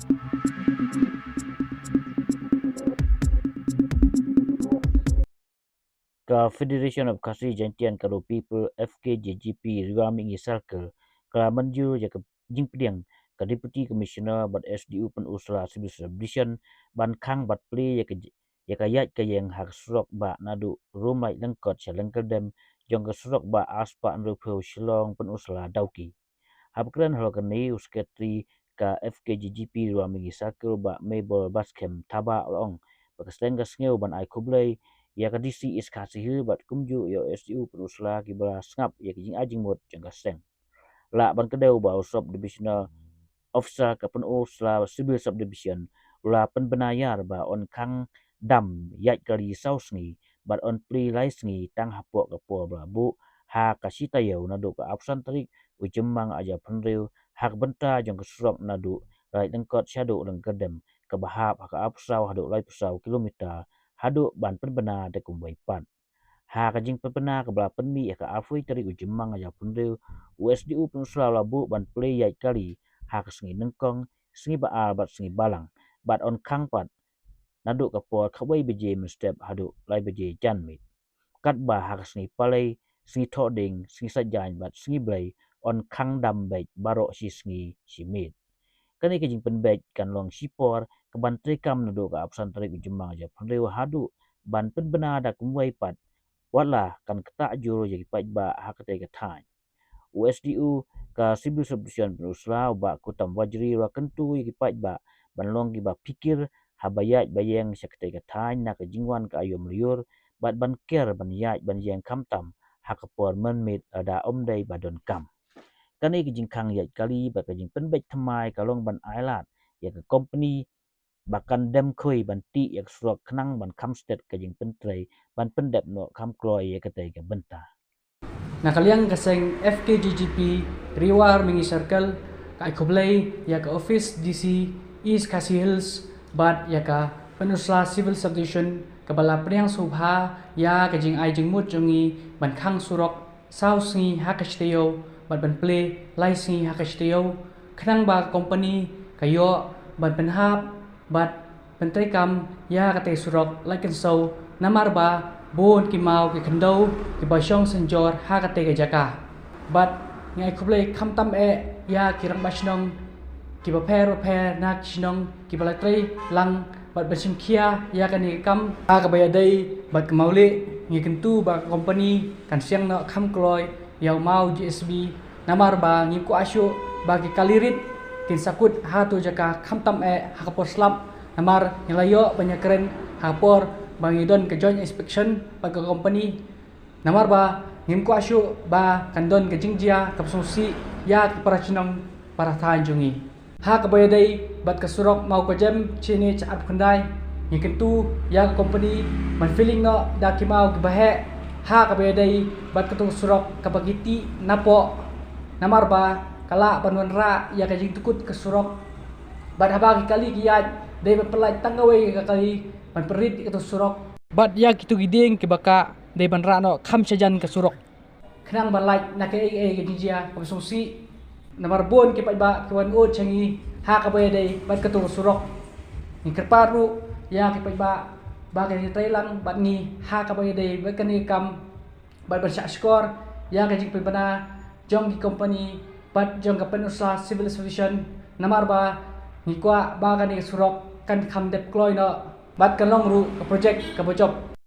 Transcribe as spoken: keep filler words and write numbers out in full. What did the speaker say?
Ka Federation of Khasi Jaintia and Garo People, F K J G P, Riwa Mihngi Circle, ka la mynjur ïa ka jingpdiang ka Deputy Commissioner bad S D O Pynursla Civil Subdivision ban khang bad plie ïa ka ïa ka ïaid ka ïeng ha ka surok bah naduh Rumlait Lyngkot sha Lyngkyrdem jong ka surok bah arspah hynriewphew Shillong Pynursla Dawki. Haba kren halor kane, u Secretary ka F K J G P Riwa Mihngi Circle, Bah Mabel Batskhem Thabah, u la ong ba ka seng ka sngew ban ai khublei ïa ka D C East Khasi Hills bad kumjuh ïa u S D O Pynursla kiba la sngap ïa ka jingai jingmut jong ka seng. Lah ban kdew ba u Sub Divisional Officer ka Pynursla Civil Subdivision u la pynbna ïar ba yn khang dam ïaid kali saw sngi bad yn plie lai sngi tang hapoh ka por ba la buh ha ka shi taïew naduh ka arphew san tarik u Jymmang arhajar arphew hynriew ha ka bynta jong ka surok naduh Rumlait Lyngkot shaduh Lyngkyrdem kaba hap ha ka arphew saw haduh laiphew saw kilometer haduh ban pynbna da kumwei pat. Ha ka jingpynbna kaba la pynmih ha ka arphew tarik u Jymmang arhajar arphew hynriew, u S D O Pynursla u la buh ban plie ïaid kali ha ka sngi nyngkong, sngi ba ar bad sngi balang, bad yn khang pat naduh ka por khatwei baje mynstep haduh lai baje janmiet. Katba ha ka sngi Palei, sngi Thohdieng, sngi Saitjaiñ bad sngi Blei yn khang dam beit baroh shi sngi shi miet. Kane ka jingpynbeit kan long shipor kaban treikam naduh ka arphew san tarik u Jymmang arhajar arphew hynriew haduh ban pynbna da kumwei pat, watla kan ktah jur ïa ki paidbah ha katei ka thaiñ. U S D O ka Civil Subdivision Pynursla, u Bah Kutam Wajri, u la kyntu ïa ki paidbah ban long kiba phikir haba ïaid ba ïeng sha katei ka thaiñ na ka jingwan ka aïom lyiur bad ban ker ban ïaid ban ïeng khamtam ha ka por mynmiet lada ym dei ba donkam. Kane ka jingkhang ïaid kali bad ka jingpynbeit thymmai ka long ban ailad ïa ka kompani ba kan dem khuid ban tih ïa ka surok khnang ban kham stet ka jingpyntrei ban pyndep noh kham kloi ïa katei ka bynta. Na ka liang ka seng F K J G P Riwa Mihngi Circle ka ai khublei ïa ka office D C East Khasi Hills bad ïa ka Pynursla Civil Subdivision kaba la pdiang sngewbha ïa ka jingai jingmut jong ngi ban khang surok saw sngi ha ka shi taïew bad ban plie lai sngi ha ka shi taïew, khnang ba ka kompani ka ïoh ban pynhap bad pyntreikam ïa katei surok lait kynsaw, namar ba bun ki maw ki khyndew kiba shong synjor ha katei ka jaka. Bad nga ai khublei khamtam eh ïa ki rangbah shnong kiba pher bapher na ki shnong kiba la trei lang bad ban shim khia ïa kane ka kam ha kaba ïadei bad ka mawlieh. Ngi kyntu ba ka kompani kan siang noh kham kloi ïa u maw J S B, namar ba ngim kwah shuh ba ki kali rit kin sa kut ha tu jaka khamtam eh ha ka por slap, namar ngi la ïoh ban ïakren ha ka por ba ngi don ka joint inspection bad ka kompani. Namar ba ngim kwah shuh ba kan don ka jingjia kaba sngewsih ïa ki para shnong para thaiñ jong ngi. Ha kaba ïadei bad ka surok Mawkajem Chinich Arphew Khyndai, ngi kyntu ïa ka kompani ban filling noh da ki maw kiba heh ha kaba ïadei bad katu ka surok kaba ki tih napoh, namar ba ka lah ban wanrah ïa ka jingdukut ka surok. Bad haba ki kali ki ïaid, dei ban pyllait tang kawei ka kali ban pynrit ïa katu ka surok. Bad ïa kitu ki dieng kiba kah, dei ban rah noh kham shajan ka surok, khnang ban lait na kaei kaei ka jingjia kaba sngewsih. Namar bun ki paidbah ki wan ud sha ngi ha kaba ïadei bad katu ka surok. Ngi kyrpad ruh ïa ki paidbah ba kin ïatrei lang bad ngi ha kaba ïadei bad kane ka kam bad ban shah shkor ïa ka jingpynbna jong ki kompani bad jong ka Pynursla Civil Subdivision, namar ba ngi kwah ba kane ka surok kan kham dep kloi noh bad kan long ruh ka projek kaba jop.